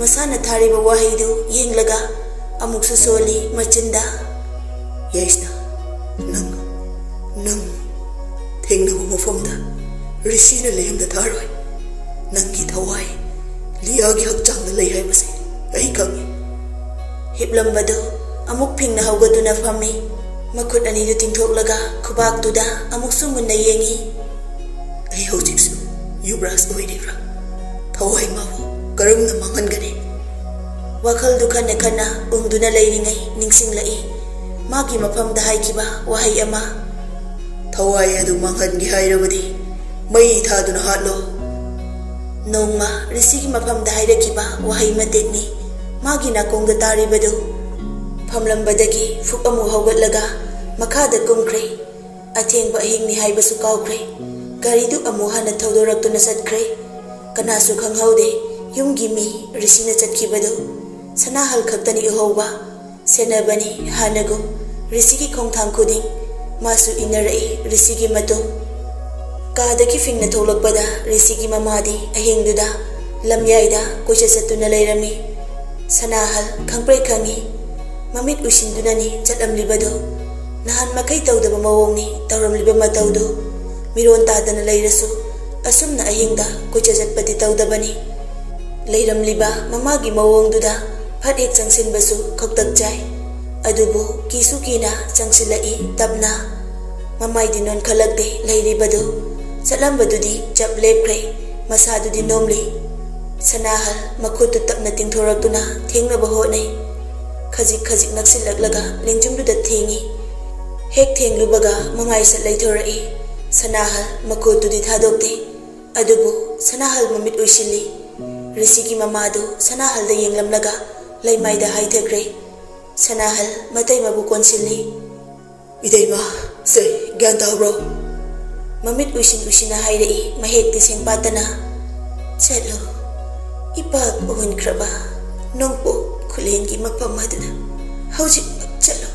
ꯃꯁꯥꯅ ꯊꯥꯔꯤꯕ ꯋꯥꯍꯩꯗꯨ ꯌꯦꯡꯂꯒ ꯑꯃꯨꯛꯁꯨ ꯁꯣꯜꯂꯤ ꯃꯆꯤꯟꯗ꯫ ꯌꯥꯏꯁꯅꯥ, ꯅꯪ, ꯅꯪ ꯊꯦꯡꯅꯕ ꯃꯐꯝꯗ ꯔꯤꯁꯤꯅ ꯂꯦꯝꯗ ꯊꯥꯔꯣꯏ꯫ ꯅꯪꯒꯤ ꯊꯋꯥꯏ ꯂꯤꯌꯥꯒꯤ ꯍꯛꯆꯥꯡꯗ ꯂꯩ ꯍꯥꯏꯕꯁꯦ ꯑꯩ ꯈꯪꯏ꯫ ꯍꯤꯞꯂꯝꯕꯗꯨ ꯑꯃꯨꯛ ꯐꯤꯡꯅ ꯍꯧꯒꯠꯇꯨꯅ ꯐꯝꯃꯤ꯫ ꯃꯈꯨꯠ ꯑꯅꯤꯗꯨ ꯇꯤꯡꯊꯣꯛꯂꯒ ꯈꯨꯕꯥꯛꯇꯨꯗ ꯑꯃꯨꯛꯁꯨ ꯃꯨꯟꯅ ꯌꯦꯡꯏ꯫ "ꯑꯩ ꯍꯧꯖꯤꯛꯁꯨ ꯌꯨꯕ꯭ꯔꯥꯖ ꯑꯣꯏꯔꯤꯕ꯭ꯔꯥ? ꯊꯋꯥꯏ ꯃꯥꯕꯨ ꯀꯔꯝꯅ ꯃꯥꯡꯍꯟꯒꯅꯤ?" ꯋꯥꯈꯜꯗꯨ ꯈꯟꯅ ꯈꯟꯅ ꯎꯪꯗꯨꯅ ꯂꯩꯔꯤꯉꯩ ꯅꯤꯡꯁꯤꯡꯂꯛꯏ ꯃꯥꯒꯤ ꯃꯐꯝꯗ ꯍꯥꯏꯈꯤꯕ ꯋꯥꯍꯩ ꯑꯃ꯫ "ꯊꯋꯥꯏ ꯑꯗꯨ ꯃꯥꯡꯍꯟꯒꯦ ꯍꯥꯏꯔꯕꯗꯤ ꯃꯩ ꯊꯥꯗꯨꯅ ꯍꯥꯠꯂꯣ"꯫ ꯅꯣꯡꯃ ꯔꯤꯁꯤꯒꯤ ꯃꯐꯝꯗ ꯍꯥꯏꯔꯛꯈꯤꯕ ꯋꯥꯍꯩ ꯃꯇꯦꯛꯅꯤ ꯃꯥꯒꯤ ꯅꯥꯀꯣꯡꯗ ꯇꯥꯔꯤꯕꯗꯨ꯫ ꯐꯝꯂꯝꯕꯗꯒꯤ ꯐꯨꯛ ꯑꯃꯨꯛ ꯍꯧꯒꯠꯂꯒ ꯃꯈꯥꯗ ꯀꯨꯝꯈ꯭ꯔꯦ꯫ ꯑꯊꯦꯡꯕ ꯑꯍꯤꯡꯅꯤ ꯍꯥꯏꯕꯁꯨ ꯀꯥꯎꯈ꯭ꯔꯦ꯫ ꯒꯥꯔꯤꯗꯨ ꯑꯃꯨꯛ ꯍꯟꯅ ꯊꯧꯗꯣꯔꯛꯇꯨꯅ ꯆꯠꯈ꯭ꯔꯦ꯫ ꯀꯅꯥꯁꯨ ꯈꯪꯍꯧꯗꯦ ꯌꯨꯝꯒꯤ ꯃꯤ ꯔꯤꯁꯤꯅ ꯆꯠꯈꯤꯕꯗꯨ꯫ ꯁꯅꯥꯍꯜ ꯈꯛꯇꯅꯤ ꯎꯍꯧꯕ꯫ ꯁꯦꯟꯅꯕꯅꯤ ꯍꯥꯟꯅꯒꯨꯝ ꯔꯤꯁꯤꯒꯤ ꯈꯣꯡꯊꯥꯡ ꯈꯨꯗꯤꯡ꯫ ꯃꯥꯁꯨ ꯏꯟꯅꯔꯛꯏ ꯔꯤꯁꯤꯒꯤ ꯃꯇꯨꯡ꯫ ꯀꯥꯗꯒꯤ ꯐꯤꯡꯅ ꯊꯣꯛꯂꯛꯄꯗ ꯔꯤꯁꯤꯒꯤ ꯃꯃꯥꯗꯤ ꯑꯍꯤꯡꯗꯨꯗ ꯂꯝꯌꯥꯏꯗ ꯀꯣꯏꯆꯠ ꯆꯠꯇꯨꯅ ꯂꯩꯔꯝꯃꯤ꯫ ꯁꯅꯥꯍꯜ ꯈꯪꯄ꯭ꯔꯦꯛ ꯈꯪꯏ꯫ ꯃꯃꯤꯠ ꯎꯏꯁꯤꯟꯗꯨꯅꯅꯤ ꯆꯠꯂꯝꯂꯤꯕꯗꯨ꯫ ꯅꯍꯥꯟ ꯃꯈꯩ ꯇꯧꯗꯕ ꯃꯑꯣꯡꯅꯤ ꯇꯧꯔꯝꯂꯤꯕ ꯃꯇꯧꯗꯨ꯫ ꯃꯤꯔꯣꯟ ꯇꯥꯗꯅ ꯂꯩꯔꯁꯨ ꯑꯁꯨꯝꯅ ꯑꯍꯤꯡꯗ ꯀꯣꯏꯆꯠ ꯆꯠꯄꯗꯤ ꯇꯧꯗꯕꯅꯤ꯫ ꯂꯩꯔꯝꯂꯤꯕ ꯃꯃꯥꯒꯤ ꯃꯑꯣꯡꯗꯨꯗ ꯐꯠ ꯍꯦꯛ ꯆꯪꯁꯤꯟꯕꯁꯨ ꯈꯛꯇꯛ ꯆꯥꯏ꯫ ꯑꯗꯨꯕꯨ ꯀꯤꯁꯨ ꯀꯤꯅ ꯆꯪꯁꯤꯜꯂꯛꯏ ꯇꯞꯅ꯫ ꯃꯃꯥꯏꯗꯤ ꯅꯣꯟꯈꯠꯂꯛꯇꯦ ꯂꯩꯔꯤꯕꯗꯨ꯫ ꯆꯠꯂꯝꯕꯗꯨꯗꯤ ꯆꯞ ꯂꯦꯞꯈ꯭ꯔꯦ꯫ ꯃꯁꯥꯗꯨꯗꯤ ꯅꯣꯝꯂꯤ꯫ ꯁꯅꯥꯍꯜ ꯃꯈꯨꯠꯇꯨ ꯇꯞꯅ ꯇꯤꯡꯊꯣꯔꯛꯇꯨꯅ ꯊꯦꯡꯅꯕ ꯍꯣꯠꯅꯩ꯫ ꯈꯖꯤꯛ ꯈꯖꯤꯛ ꯅꯛꯁꯤꯜꯂꯛꯂꯒ ꯂꯦꯡꯖꯨꯝꯗꯨꯗ ꯊꯦꯡꯏ꯫ ꯍꯦꯛ ꯊꯦꯡꯂꯨꯕꯒ ꯃꯃꯥꯏꯁꯠ ꯂꯩꯊꯣꯔꯛꯏ꯫ ꯁꯅꯥꯍꯜ ꯃꯈꯨꯠꯇꯨꯗꯤ ꯊꯥꯗꯣꯛꯇꯦ꯫ ꯑꯗꯨꯕꯨ ꯁꯅꯥꯍꯜ ꯃꯃꯤꯠ ꯎꯏꯁꯤꯜꯂꯤ꯫ ꯔꯤꯁꯤꯒꯤ ꯃꯃꯥꯗꯨ ꯁꯅꯥꯍꯜꯗ ꯌꯦꯡꯂꯝꯂꯒ ꯂꯩꯃꯥꯏꯗ ꯍꯥꯏꯊꯈ꯭ꯔꯦ꯫ ꯁꯅꯥꯍꯜ ꯃꯇꯩ ꯃꯕꯨ ꯀꯣꯟꯁꯤꯜꯂꯤ꯫ "ꯏꯇꯩꯃ, ꯁꯦ, ꯒ꯭ꯌꯥꯟ ꯇꯥꯕ꯭ꯔꯣ?" ꯃꯃꯤꯠ ꯎꯏꯁꯤꯟ ꯎꯏꯁꯤꯟꯅ ꯍꯥꯏꯔꯛꯏ ꯃꯍꯦꯛꯇꯤ ꯁꯦꯡꯄꯥꯠꯇꯅ꯫ "ꯆꯠꯂꯨ, ꯏꯄꯥꯛ ꯑꯣꯟꯈ꯭ꯔꯕ ꯅꯣꯡꯄꯣꯛ ꯈꯨꯂꯦꯟꯒꯤ ꯃꯐꯝ ꯑꯗꯨꯗ ꯍꯧꯖꯤꯛꯃꯛ ꯆꯠꯂꯨ꯫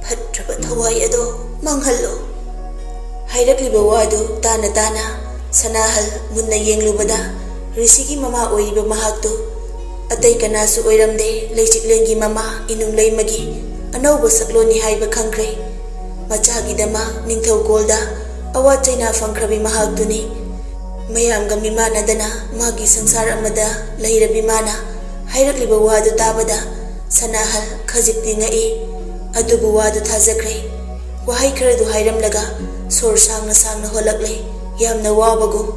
ꯐꯠꯇ꯭ꯔꯕ ꯊꯋꯥꯏ ꯑꯗꯣ ꯃꯥꯡꯍꯜꯂꯨ"꯫ ꯍꯥꯏꯔꯛꯂꯤꯕ ꯋꯥꯗꯨ ꯇꯥꯅ ꯇꯥꯅ ꯁꯅꯥꯍꯜ ꯃꯨꯟꯅ ꯌꯦꯡꯂꯨꯕꯗ ꯔꯤꯁꯤꯒꯤ ꯃꯃꯥ ꯑꯣꯏꯔꯤꯕ ꯃꯍꯥꯛꯇꯨ ꯑꯇꯩ ꯀꯅꯥꯁꯨ ꯑꯣꯏꯔꯝꯗꯦ, ꯂꯩꯆꯤꯛꯂꯦꯟꯒꯤ ꯃꯃꯥ ꯏꯅꯨꯡ ꯂꯩꯃꯒꯤ ꯑꯅꯧꯕ ꯁꯛꯂꯣꯟꯅꯤ ꯍꯥꯏꯕ ꯈꯪꯈ꯭ꯔꯦ꯫ ꯃꯆꯥꯒꯤꯗꯃꯛ ꯅꯤꯡꯊꯧꯀꯣꯜꯗ ꯑꯋꯥ ꯆꯩꯅꯥ ꯐꯪꯈ꯭ꯔꯕꯤ ꯃꯍꯥꯛꯇꯨꯅꯤ꯫ ꯃꯌꯥꯝꯒ ꯃꯤꯃꯥꯟꯅꯗꯅ ꯃꯥꯒꯤ ꯁꯪꯁꯥꯔ ꯑꯃꯗ ꯂꯩꯔꯕꯤ ꯃꯥꯅ ꯍꯥꯏꯔꯛꯂꯤꯕ ꯋꯥꯗꯨ ꯇꯥꯕꯗ ꯁꯅꯥꯍꯜ ꯈꯖꯤꯛꯇꯤ ꯉꯛꯏ꯫ ꯑꯗꯨꯕꯨ ꯋꯥꯗꯨ ꯊꯥꯖꯈ꯭ꯔꯦ꯫ ꯋꯥꯍꯩ ꯈꯔꯗꯨ ꯍꯥꯏꯔꯝꯂꯒ ꯁꯣꯔ ꯁꯥꯡꯅ ꯁꯥꯡꯅ ꯍꯣꯜꯂꯛꯂꯦ꯫ ꯌꯥꯝꯅ ꯋꯥꯕꯒꯨꯝ꯫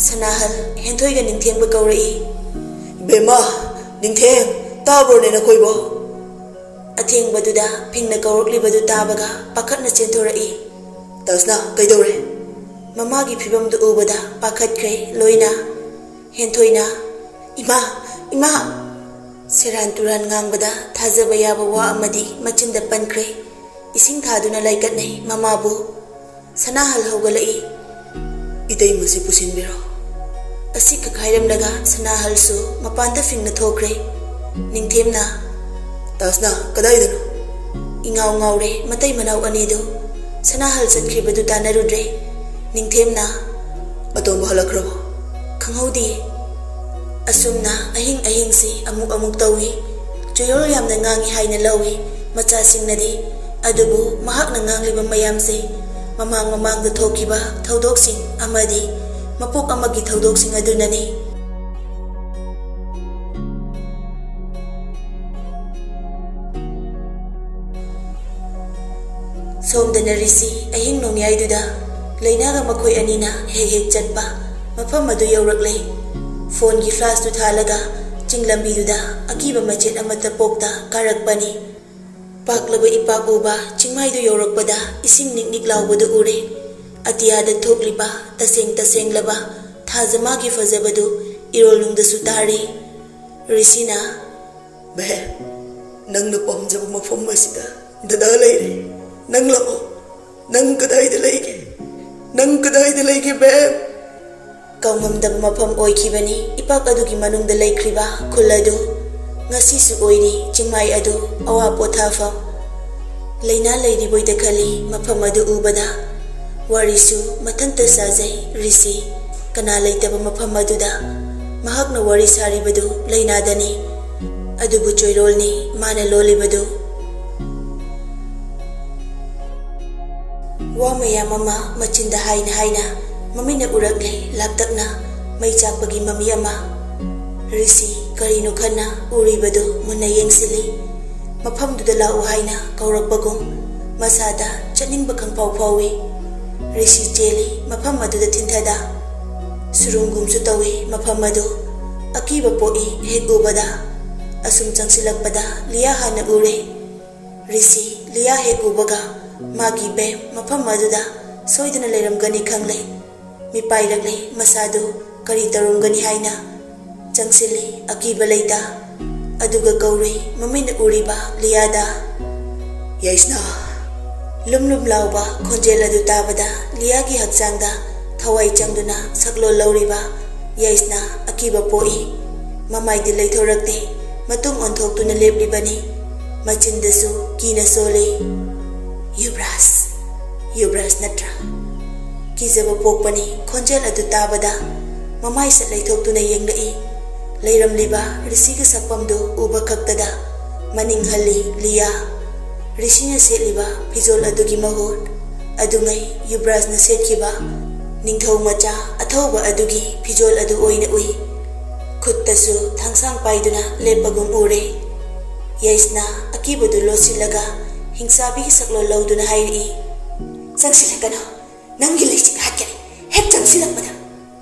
ꯁꯅꯥꯍꯜ ꯍꯦꯟꯊꯣꯏꯒ ꯅꯤꯡꯊꯦꯝꯒ ꯀꯧꯔꯛꯏ꯫ "ꯏꯕꯦꯝꯃ, ꯅꯤꯡꯊꯦꯝ, ꯇꯥꯕ꯭ꯔꯣꯅꯦ ꯅꯈꯣꯏꯕꯣ?" ꯑꯊꯦꯡꯕꯗꯨꯗ ꯐꯤꯡꯅ ꯀꯧꯔꯛꯂꯤꯕꯗꯨ ꯇꯥꯕꯒ ꯄꯥꯈꯠꯅ ꯆꯦꯟꯊꯣꯔꯛꯏ꯫ "ꯇꯁꯅꯥ, ꯀꯩꯗꯧꯔꯦ?" ꯃꯃꯥꯒꯤ ꯐꯤꯕꯝꯗꯨ ꯎꯕꯗ ꯄꯥꯈꯠꯈ꯭ꯔꯦ ꯂꯣꯏꯅ꯫ ꯍꯦꯟꯊꯣꯏꯅ, "ꯏꯃꯥ, ꯏꯃꯥ!" ꯁꯦꯔꯥꯟ ꯇꯨꯔꯥꯟ ꯉꯥꯡꯕꯗ ꯊꯥꯖꯕ ꯌꯥꯕ ꯋꯥ ꯑꯃꯗꯤ ꯃꯆꯤꯟꯗ ꯄꯟꯈ꯭ꯔꯦ꯫ ꯏꯁꯤꯡ ꯊꯥꯗꯨꯅ ꯂꯥꯏꯀꯠꯅꯩ ꯃꯃꯥꯕꯨ꯫ ꯁꯅꯥꯍꯜ ꯍꯧꯒꯠꯂꯛꯏ꯫ "ꯏꯇꯩꯃꯁꯤ ꯄꯨꯁꯤꯟꯕꯤꯔꯣ꯫" ꯑꯁꯤ ꯈꯛ ꯍꯥꯏꯔꯝꯂꯒ ꯁꯅꯥꯍꯜꯁꯨ ꯃꯄꯥꯟꯗ ꯐꯤꯡꯅ ꯊꯣꯛꯈ꯭ꯔꯦ꯫ ꯅꯤꯡꯊꯦꯝꯅ, "ꯇꯁꯅꯥ, ꯀꯗꯥꯏꯗꯅꯣ?" ꯏꯉꯥꯎ ꯉꯥꯎꯔꯦ ꯃꯇꯩ ꯃꯅꯥꯎ ꯑꯅꯤꯗꯨ꯫ ꯁꯅꯥꯍꯜ ꯆꯠꯈ꯭ꯔꯤꯕꯗꯨ ꯇꯥꯟꯅꯔꯨꯗ꯭ꯔꯦ꯫ ꯅꯤꯡꯊꯦꯝꯅ, "ꯑꯇꯣꯝꯕ ꯍꯜꯂꯛꯈ꯭ꯔꯕꯣ?" "ꯈꯪꯍꯧꯗꯦ꯫" ꯑꯁꯨꯝꯅ ꯑꯍꯤꯡ ꯑꯍꯤꯡꯁꯤ ꯑꯃꯨꯛ ꯑꯃꯨꯛ ꯇꯧꯏ꯫ ꯆꯣꯏꯔꯣꯜ ꯌꯥꯝꯅ ꯉꯥꯡꯏ ꯍꯥꯏꯅ ꯂꯧꯏ ꯃꯆꯥꯁꯤꯡꯅꯗꯤ꯫ ꯑꯗꯨꯕꯨ ꯃꯍꯥꯛꯅ ꯉꯥꯡꯂꯤꯕ ꯃꯌꯥꯝꯁꯦ ꯃꯃꯥꯡ ꯃꯃꯥꯡꯗ ꯊꯣꯛꯈꯤꯕ ꯊꯧꯗꯣꯛꯁꯤꯡ ꯑꯃꯗꯤ ꯃꯄꯣꯛ ꯑꯃꯒꯤ ꯊꯧꯗꯣꯛꯁꯤꯡ ꯑꯗꯨꯅꯅꯤ꯫ ꯁꯣꯝꯗꯅ ꯔꯤꯁꯤ ꯑꯍꯤꯡ ꯅꯣꯡꯌꯥꯏꯗꯨꯗ ꯂꯩꯅꯥꯒ ꯃꯈꯣꯏ ꯑꯅꯤꯅ ꯍꯦꯛ ꯍꯦꯛ ꯆꯠꯄ ꯃꯐꯝ ꯑꯗꯨ ꯌꯧꯔꯛꯂꯦ꯫ ꯐꯣꯟꯒꯤ ꯐ꯭ꯂꯥꯁꯇꯨ ꯊꯥꯜꯂꯒ ꯆꯤꯡ ꯂꯝꯕꯤꯗꯨꯗ ꯑꯀꯤꯕ ꯃꯆꯦꯠ ꯑꯃꯠꯇ ꯄꯣꯛꯇ ꯀꯥꯔꯛꯄꯅꯤ꯫ ꯄꯥꯛꯂꯕ ꯏꯄꯥꯛ ꯎꯕ ꯆꯤꯡꯃꯥꯏꯗꯨ ꯌꯧꯔꯛꯄꯗ ꯏꯁꯤꯡ ꯅꯤꯛ ꯅꯤꯛ ꯂꯥꯎꯕꯗꯨ ꯎꯔꯦ꯫ ꯑꯇꯤꯌꯥꯗ ꯊꯣꯛꯂꯤꯕ ꯇꯁꯦꯡ ꯇꯁꯦꯡꯂꯕ ꯊꯥꯖꯃꯥꯒꯤ ꯐꯖꯕꯗꯨ ꯏꯔꯣꯜꯅꯨꯡꯗꯁꯨ ꯇꯥꯔꯦ꯫ ꯔꯤꯁꯤꯅ, "ꯕꯦ, ꯅꯪꯅ ꯄꯥꯝꯖꯕ ꯃꯐꯝ ꯑꯁꯤꯗ ꯗꯗꯥ ꯂꯩꯔꯦ꯫ ꯅꯪ ꯂꯥꯛꯑꯣ꯫ ꯅꯪ ꯀꯗꯥꯏꯗ ꯂꯩꯒꯦ? ꯅꯪ ꯀꯗꯥꯏꯗ ꯂꯩꯒꯦ, ꯕꯦ?" ꯀꯧꯉꯝꯗꯕ ꯃꯐꯝ ꯑꯣꯏꯈꯤꯕꯅꯤ ꯏꯄꯥꯛ ꯑꯗꯨꯒꯤ ꯃꯅꯨꯡꯗ ꯂꯩꯈ꯭ꯔꯤꯕ ꯈꯨꯜ ꯑꯗꯨ꯫ ꯉꯁꯤꯁꯨ ꯑꯣꯏꯔꯤ ꯆꯤꯡꯃꯥꯏ ꯑꯗꯨ ꯑꯋꯥ ꯄꯣꯊꯥꯐꯝ꯫ ꯂꯩꯅꯥ ꯂꯩꯔꯤꯕꯣꯏꯗ ꯈꯜꯂꯤ ꯃꯐꯝ ꯑꯗꯨ ꯎꯕꯗ꯫ ꯋꯥꯔꯤꯁꯨ ꯃꯊꯟꯇ ꯁꯥꯖꯩ ꯔꯤꯁꯤ꯫ ꯀꯅꯥ ꯂꯩꯇꯕ ꯃꯐꯝ ꯑꯗꯨꯗ ꯃꯍꯥꯛꯅ ꯋꯥꯔꯤ ꯁꯥꯔꯤꯕꯗꯨ ꯂꯩꯅꯥꯗꯅꯤ꯫ ꯑꯗꯨꯕꯨ ꯆꯣꯏꯔꯣꯜꯅꯤ ꯃꯥꯅ ꯂꯣꯜꯂꯤꯕꯗꯨ꯫ ꯋꯥ ꯃꯌꯥꯝ ꯑꯃ ꯃꯆꯤꯟꯗ ꯍꯥꯏꯅ ꯍꯥꯏꯅ ꯃꯃꯤꯠꯅ ꯎꯔꯛꯂꯦ ꯂꯥꯞꯇꯛꯅ ꯃꯩ ꯆꯥꯛꯄꯒꯤ ꯃꯃꯤ ꯑꯃ꯫ ꯔꯤꯁꯤ ꯀꯔꯤꯅꯣ ꯈꯟꯅ ꯎꯔꯤꯕꯗꯨ ꯃꯨꯟꯅ ꯌꯦꯡꯁꯤꯜꯂꯤ꯫ ꯃꯐꯝꯗꯨꯗ ꯂꯥꯛꯎ ꯍꯥꯏꯅ ꯀꯧꯔꯛꯄꯒꯨꯝ ꯃꯁꯥꯗ ꯆꯠꯅꯤꯡꯕ ꯈꯪꯐꯥꯎ ꯐꯥꯎꯏ꯫ ꯔꯤꯁꯤ ꯆꯦꯜꯂꯤ ꯃꯐꯝ ꯑꯗꯨꯗ ꯊꯤꯟꯊꯗ꯫ ꯁꯨꯔꯨꯡꯒꯨꯝꯁꯨ ꯇꯧꯏ ꯃꯐꯝ ꯑꯗꯨ꯫ ꯑꯀꯤꯕ ꯄꯣꯛꯏ ꯍꯦꯛ ꯎꯕꯗ꯫ ꯑꯁꯨꯝ ꯆꯪꯁꯤꯜꯂꯛꯄꯗ ꯂꯤꯌꯥ ꯍꯥꯟꯅ ꯎꯔꯦ꯫ ꯔꯤꯁꯤ ꯂꯤꯌꯥ ꯍꯦꯛ ꯎꯕꯒ ꯃꯥꯒꯤ ꯕꯦꯝ ꯃꯐꯝ ꯑꯗꯨꯗ ꯁꯣꯏꯗꯅ ꯂꯩꯔꯝꯒꯅꯤ ꯈꯪꯂꯦ꯫ ꯃꯤꯄꯥꯏꯔꯛꯂꯦ ꯃꯁꯥꯗꯨ ꯀꯔꯤ ꯇꯧꯔꯝꯒꯅꯤ ꯍꯥꯏꯅ꯫ ꯆꯪꯁꯤꯜꯂꯤ ꯑꯀꯤꯕ ꯂꯩꯇ꯫ ꯑꯗꯨꯒ ꯀꯧꯔꯨꯏ ꯃꯃꯤꯠꯅ ꯎꯔꯤꯕ ꯂꯤꯌꯥꯗ꯫ "ꯌꯥꯏꯁꯅꯥ!" ꯂꯨꯝ ꯂꯨꯝ ꯂꯥꯎꯕ ꯈꯣꯟꯖꯦꯜ ꯑꯗꯨ ꯇꯥꯕꯗ ꯂꯤꯌꯥꯒꯤ ꯍꯛꯆꯥꯡꯗ ꯊꯋꯥꯏ ꯆꯪꯗꯨꯅ ꯁꯛꯂꯣꯟ ꯂꯧꯔꯤꯕ ꯌꯥꯏꯁꯅꯥ ꯑꯀꯤꯕ ꯄꯣꯛꯏ꯫ ꯃꯃꯥꯏꯗꯤ ꯂꯩꯊꯣꯔꯛꯇꯦ꯫ ꯃꯇꯨꯡ ꯑꯣꯟꯊꯣꯛꯇꯨꯅ ꯂꯦꯞꯂꯤꯕꯅꯤ꯫ ꯃꯆꯤꯟꯗꯁꯨ ꯀꯤꯅ ꯁꯣꯜꯂꯤ꯫ "ꯌꯨꯕ꯭ꯔꯥꯖ, ꯌꯨꯕ꯭ꯔꯥꯖ ꯅꯠꯇ꯭ꯔꯥ?" ꯀꯤꯖꯕ ꯄꯣꯛꯄꯅꯤ ꯈꯣꯟꯖꯦꯜ ꯑꯗꯨ ꯇꯥꯕꯗ꯫ ꯃꯃꯥꯏ ꯁꯠ ꯂꯩꯊꯣꯛꯇꯨꯅ ꯌꯦꯡꯂꯛꯏ꯫ ꯂꯩꯔꯝꯂꯤꯕ ꯔꯤꯁꯤꯒꯤ ꯁꯛꯐꯝꯗꯨ ꯎꯕ ꯈꯛꯇꯗ ꯃꯅꯤꯡ ꯍꯜꯂꯤ ꯂꯤꯌꯥ꯫ ꯔꯤꯁꯤꯅ ꯁꯦꯠꯂꯤꯕ ꯐꯤꯖꯣꯜ ꯑꯗꯨꯒꯤ ꯃꯍꯨꯠ ꯑꯗꯨꯉꯩ ꯌꯨꯕ꯭ꯔꯥꯖꯅ ꯁꯦꯠꯈꯤꯕ ꯅꯤꯡꯊꯧ ꯃꯆꯥ ꯑꯊꯧꯕ ꯑꯗꯨꯒꯤ ꯐꯤꯖꯣꯜ ꯑꯗꯨ ꯑꯣꯏꯅ ꯎꯏ꯫ ꯈꯨꯠꯇꯁꯨ ꯊꯥꯡꯁꯥꯡ ꯄꯥꯏꯗꯨꯅ ꯂꯦꯞꯄꯒꯨꯝ ꯎꯔꯦ꯫ ꯌꯥꯏꯁꯅꯥ ꯑꯀꯤꯕꯗꯨ ꯂꯣꯠꯁꯤꯜꯂꯒ ꯍꯤꯡꯁꯥꯕꯤꯒꯤ ꯁꯛꯂꯣꯟ ꯂꯧꯗꯨꯅ ꯍꯥꯏꯔꯛꯏ, "ꯆꯪꯁꯤꯜꯂꯛꯀꯅꯨ, ꯅꯪꯒꯤ ꯂꯩꯆꯤꯠ ꯍꯥꯠꯀꯅꯤ ꯍꯦꯛ ꯆꯪꯁꯤꯜꯂꯛꯄꯗ!"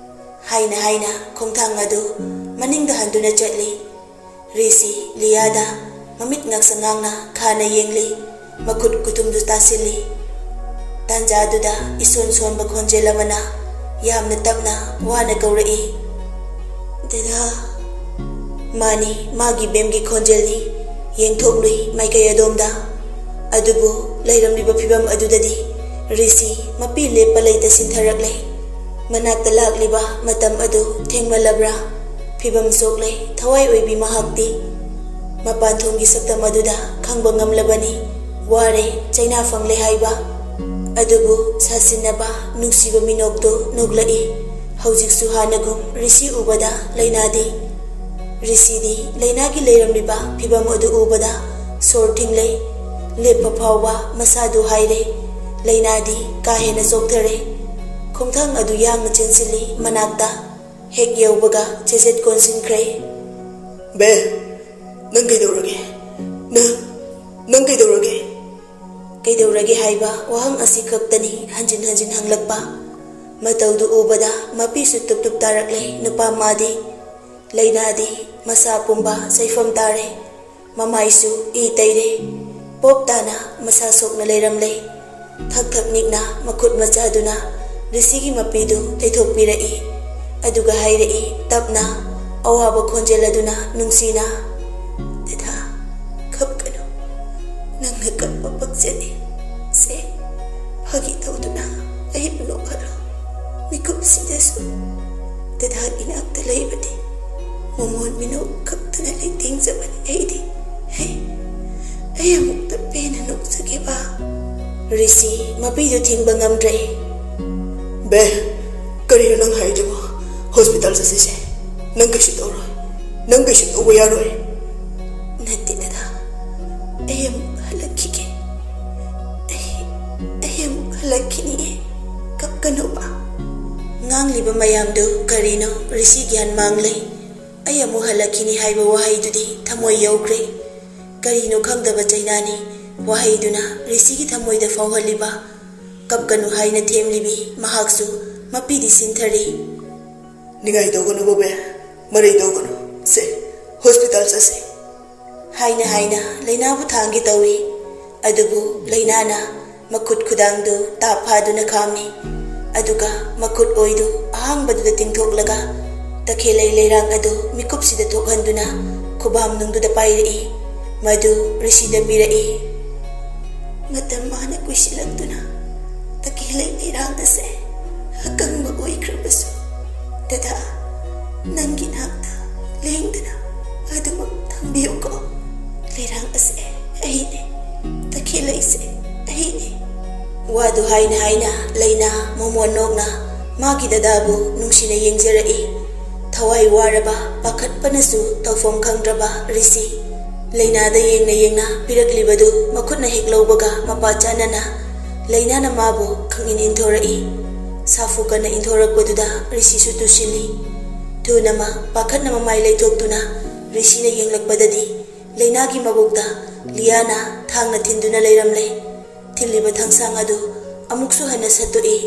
ꯍꯥꯏꯅ ꯍꯥꯏꯅ ꯈꯣꯡꯊꯥꯡ ꯑꯗꯨ ꯃꯅꯤꯡꯗ ꯍꯟꯗꯨꯅ ꯆꯠꯂꯤ꯫ ꯔꯤꯁꯤ ꯂꯤꯌꯥꯗ ꯃꯃꯤꯠ ꯉꯥꯛꯁꯪ ꯉꯥꯡꯅ ꯈꯥꯅ ꯌꯦꯡꯂꯤ꯫ ꯃꯈꯨꯠ ꯈꯨꯇꯨꯝꯗꯨ ꯇꯥꯁꯤꯜꯂꯤ꯫ ꯇꯥꯟꯖꯥꯗꯨꯗ ꯏꯁꯣꯟ ꯁꯣꯟꯕ ꯈꯣꯟꯖꯦꯜ ꯑꯃꯅ ꯌꯥꯝꯅ ꯇꯞꯅ ꯋꯥꯅ ꯀꯧꯔꯛꯏ, "ꯗꯗꯥ!" ꯃꯥꯅꯤ, ꯃꯥꯒꯤ ꯕꯦꯝꯒꯤ ꯈꯣꯟꯖꯦꯜꯅꯤ꯫ ꯌꯦꯡꯊꯣꯛꯂꯨꯏ ꯃꯥꯏꯀꯩ ꯑꯗꯣꯝꯗ꯫ ꯑꯗꯨꯕꯨ ꯂꯩꯔꯝꯂꯤꯕ ꯐꯤꯕꯝ ꯑꯗꯨꯗꯗꯤ ꯔꯤꯁꯤ ꯃꯄꯤ ꯂꯦꯞꯄ ꯂꯩꯇ ꯁꯤꯟꯊꯔꯛꯂꯦ꯫ ꯃꯅꯥꯛꯇ ꯂꯥꯛꯂꯤꯕ ꯃꯇꯝ ꯑꯗꯨ ꯊꯦꯡꯃꯜꯂꯕ꯭ꯔꯥ? ꯐꯤꯕꯝ ꯁꯣꯛꯂꯦ ꯊꯋꯥꯏ ꯑꯣꯏꯕꯤ ꯃꯍꯥꯛꯇꯤ꯫ ꯃꯄꯥꯟ ꯊꯣꯡꯒꯤ ꯁꯛꯇꯝ ꯑꯗꯨꯗ ꯈꯪꯕ ꯉꯝꯂꯕꯅꯤ꯫ ꯋꯥꯔꯦ, ꯆꯩꯅꯥ ꯐꯪꯂꯦ ꯍꯥꯏꯕ꯫ ꯑꯗꯨꯕꯨ ꯁꯥꯁꯤꯟꯅꯕ, ꯅꯨꯡꯁꯤꯕ ꯃꯤꯅꯣꯛꯇꯨ ꯅꯣꯛꯂꯛꯏ꯫ ꯍꯧꯖꯤꯛꯁꯨ ꯍꯥꯟꯅꯒꯨꯝ ꯔꯤꯁꯤ ꯎꯕꯗ ꯂꯩꯅꯥꯗꯤ꯫ ꯔꯤꯁꯤꯗꯤ ꯂꯩꯅꯥꯒꯤ ꯂꯩꯔꯝꯂꯤꯕ ꯐꯤꯕꯝ ꯑꯗꯨ ꯎꯕꯗ ꯁꯣꯔ ꯊꯤꯡꯂꯦ꯫ ꯂꯦꯞꯄ ꯐꯥꯎꯕ ꯃꯁꯥꯗꯨ ꯍꯥꯏꯔꯦ꯫ ꯂꯩꯅꯥꯗꯤ ꯀꯥ ꯍꯦꯟꯅ ꯆꯣꯛꯊꯔꯦ꯫ ꯈꯣꯡꯊꯥꯡ ꯑꯗꯨ ꯌꯥꯡꯅ ꯆꯦꯟꯁꯤꯜꯂꯤ ꯃꯅꯥꯛꯇ꯫ ꯍꯦꯛ ꯌꯧꯕꯒ ꯆꯦꯖꯦꯠ ꯀꯣꯟꯁꯤꯟꯈ꯭ꯔꯦ꯫ "ꯕꯦ, ꯅꯪ ꯀꯩꯗꯧꯔꯒꯦ? ꯅꯪ "ꯅꯪ ꯀꯩꯗꯧꯔꯒꯦ?" ꯀꯩꯗꯧꯔꯒꯦ ꯍꯥꯏꯕ ꯋꯥꯍꯪ ꯑꯁꯤ ꯈꯛꯇꯅꯤ ꯍꯟꯖꯤꯟ ꯍꯟꯖꯤꯟ ꯍꯪꯂꯛꯄ꯫ ꯃꯇꯧꯗꯨ ꯎꯕꯗ ꯃꯄꯤꯁꯨ ꯇꯨꯞ ꯇꯨꯞ ꯇꯥꯔꯛꯂꯦ ꯅꯨꯄꯥ ꯃꯥꯗꯤ꯫ ꯂꯩꯅꯥꯗꯤ ꯃꯁꯥ ꯄꯨꯝꯕ ꯆꯩꯐꯝ ꯇꯥꯔꯦ꯫ ꯃꯃꯥꯏꯁꯨ ꯏ ꯇꯩꯔꯦ꯫ ꯄꯣꯞ ꯇꯥꯅ ꯃꯁꯥ ꯁꯣꯛꯅ ꯂꯩꯔꯝꯂꯦ꯫ ꯊꯛ ꯊꯛ ꯅꯤꯛꯅ ꯃꯈꯨꯠ ꯃꯆꯥꯗꯨꯅ ꯔꯤꯁꯤꯒꯤ ꯃꯄꯤꯗꯨ ꯇꯩꯊꯣꯛꯄꯤꯔꯛꯏ꯫ ꯑꯗꯨꯒ ꯍꯥꯏꯔꯛꯏ ꯇꯞꯅ, ꯑꯋꯥꯕ ꯈꯣꯟꯖꯦꯜ ꯑꯗꯨꯅ ꯅꯨꯡꯁꯤꯅ, "ꯗꯗꯥ, ꯀꯞꯀꯅꯨ꯫ ꯅꯪꯅ ꯀꯞꯄ ꯄꯛꯆꯗꯦ꯫ ꯁꯦ, ꯐꯥꯒꯤ ꯇꯧꯗꯨꯅ ꯑꯩꯕꯨ ꯅꯣꯛꯍꯜꯂꯣ꯫ ꯃꯤꯀꯨꯞꯁꯤꯗꯁꯨ ꯗꯗꯥꯒꯤ ꯏꯅꯥꯛꯇ ꯂꯩꯕꯗꯤ ꯃꯣꯃꯣꯟ ꯃꯤꯅꯣꯛ ꯈꯛꯇꯅ ꯂꯩꯇꯦꯡꯖꯕꯅꯤ ꯑꯩꯗꯤ꯫ ꯍꯦ, ꯑꯩ ꯑꯃꯨꯛꯇ ꯄꯦꯟꯅ ꯅꯣꯛꯆꯒꯦꯕ꯫" ꯔꯤꯁꯤ ꯃꯄꯤꯗꯨ ꯊꯤꯡꯕ ꯉꯝꯗ꯭ꯔꯦ꯫ "ꯕꯦ, ꯀꯔꯤꯅꯣ ꯅꯪ ꯍꯥꯏꯔꯤꯗꯨꯕꯣ? ꯍꯣꯁꯄꯤꯇꯥꯜ ꯆꯠꯁꯤꯁꯦ꯫ ꯅꯪ ꯀꯩꯁꯨ ꯇꯧꯔꯣꯏ꯫ ꯅꯪ ꯀꯩꯁꯨ ꯇꯧꯕ ꯌꯥꯔꯣꯏ꯫" "ꯅꯠꯇꯦ ꯗꯗꯥ, ꯑꯩ ꯑꯃꯨꯛ ꯍꯜꯂꯛꯈꯤꯒꯦ꯫ ꯑꯩ, ꯑꯩ ꯑꯃꯨꯛ ꯍꯜꯂꯛꯈꯤꯅꯤꯌꯦ꯫ ꯀꯞꯀꯅꯨꯕ꯫" ꯉꯥꯡꯂꯤꯕ ꯃꯌꯥꯝꯗꯨ ꯀꯔꯤꯅꯣ ꯔꯤꯁꯤ ꯒ꯭ꯌꯥꯟ ꯃꯥꯡꯂꯦ꯫ "ꯑꯩ ꯑꯃꯨꯛ ꯍꯜꯂꯛꯈꯤꯅꯤ" ꯍꯥꯏꯕ ꯋꯥꯍꯩꯗꯨꯗꯤ ꯊꯃꯣꯏ ꯌꯧꯈ꯭ꯔꯦ꯫ ꯀꯔꯤꯅꯣ ꯈꯪꯗꯕ ꯆꯩꯅꯥꯅꯤ ꯋꯥꯍꯩꯗꯨꯅ ꯔꯤꯁꯤꯒꯤ ꯊꯃꯣꯏꯗ ꯐꯥꯎꯍꯜꯂꯤꯕ꯫ "ꯀꯞꯀꯅꯨ" ꯍꯥꯏꯅ ꯊꯦꯝꯂꯤꯕꯤ ꯃꯍꯥꯛꯁꯨ ꯃꯄꯤꯗꯤ ꯁꯤꯟꯊꯔꯤ꯫ "ꯅꯤꯡꯉꯥꯏ ꯇꯧꯒꯅꯨ ꯕꯣꯕꯦ, ꯃꯔꯩ ꯇꯧꯒꯅꯨ꯫ ꯁꯦ, ꯍꯣꯁꯄꯤꯇꯥꯜ ꯆꯠꯁꯦ꯫" ꯍꯥꯏꯅ ꯍꯥꯏꯅ ꯂꯩꯅꯥꯕꯨ ꯊꯥꯡꯒꯦ ꯇꯧꯏ꯫ ꯑꯗꯨꯕꯨ ꯂꯩꯅꯥꯅ ꯃꯈꯨꯠ ꯈꯨꯗꯥꯡꯗꯨ ꯇꯥꯞ ꯐꯥꯗꯨꯅ ꯈꯥꯝꯃꯤ꯫ ꯑꯗꯨꯒ ꯃꯈꯨꯠ ꯑꯣꯏꯗꯨ ꯑꯍꯥꯡꯕꯗꯨꯗ ꯇꯤꯡꯊꯣꯛꯂꯒ ꯇꯈꯦꯜꯂꯩ ꯂꯩꯔꯥꯡ ꯑꯗꯨ ꯃꯤꯀꯨꯞꯁꯤꯗ ꯊꯣꯛꯍꯟꯗꯨꯅ ꯈꯨꯕꯥꯝ ꯅꯨꯡꯗꯨꯗ ꯄꯥꯏꯔꯛꯏ꯫ ꯃꯗꯨ ꯔꯤꯁꯤꯗ ꯄꯤꯔꯛꯏ꯫ ꯃꯇꯝ ꯃꯥꯅ ꯀꯨꯏꯁꯤꯜꯂꯛꯇꯨꯅ ꯇꯈꯦꯜꯂꯩ ꯂꯩꯔꯥꯡ ꯑꯁꯦ ꯑꯀꯪꯕ ꯑꯣꯏꯈ꯭ꯔꯕꯁꯨ, ꯗꯗꯥ, ꯅꯪꯒꯤ ꯅꯥꯛꯇ ꯂꯦꯡꯗꯅ ꯑꯗꯨꯃꯛ ꯊꯝꯕꯤꯌꯨꯀꯣ꯫ ꯂꯩꯔꯥꯡ ꯑꯁꯦ ꯑꯩꯅꯦ, ꯇꯈꯦꯜꯂꯩꯁꯦ ꯑꯩꯅꯦ꯫ ꯋꯥꯗꯨ ꯍꯥꯏꯅ ꯍꯥꯏꯅ ꯂꯩꯅꯥ ꯃꯣꯃꯣꯟ ꯅꯣꯛꯅ ꯃꯥꯒꯤ ꯗꯗꯥꯕꯨ ꯅꯨꯡꯁꯤꯅ ꯌꯦꯡꯖꯔꯛꯏ꯫ ꯊꯋꯥꯏ ꯋꯥꯔꯕ, ꯄꯥꯈꯠꯄꯅꯁꯨ ꯇꯧꯐꯝ ꯈꯪꯗ꯭ꯔꯕ ꯔꯤꯁꯤ꯫ ꯂꯩꯅꯥꯗ ꯌꯦꯡꯅ ꯌꯦꯡꯅ ꯄꯤꯔꯛꯂꯤꯕꯗꯨ ꯃꯈꯨꯠꯅ ꯍꯦꯛ ꯂꯧꯕꯒ ꯃꯄꯥ ꯆꯥꯅꯅ ꯂꯩꯅꯥꯅ ꯃꯥꯕꯨ ꯈꯪꯏꯟ ꯏꯟꯊꯣꯔꯛꯏ꯫ ꯁꯥꯐꯨ ꯀꯟꯅ ꯏꯟꯊꯣꯔꯛꯄꯗꯨꯗ ꯔꯤꯁꯤꯁꯨ ꯇꯨꯁꯤꯜꯂꯤ꯫ ꯊꯨꯅꯃꯛ ꯄꯥꯈꯠꯅ ꯃꯃꯥꯏ ꯂꯩꯊꯣꯛꯇꯨꯅ ꯔꯤꯁꯤꯅ ꯌꯦꯡꯂꯛꯄꯗꯗꯤ ꯂꯩꯅꯥꯒꯤ ꯃꯕꯨꯛꯇ ꯂꯤꯌꯥꯅ ꯊꯥꯡꯅ ꯊꯤꯟꯗꯨꯅ ꯂꯩꯔꯝꯂꯦ꯫ ꯊꯤꯜꯂꯤꯕ ꯊꯥꯡꯁꯥꯡ ꯑꯗꯨ ꯑꯃꯨꯛꯁꯨ ꯍꯟꯅ ꯁꯠꯇꯣꯛꯏ꯫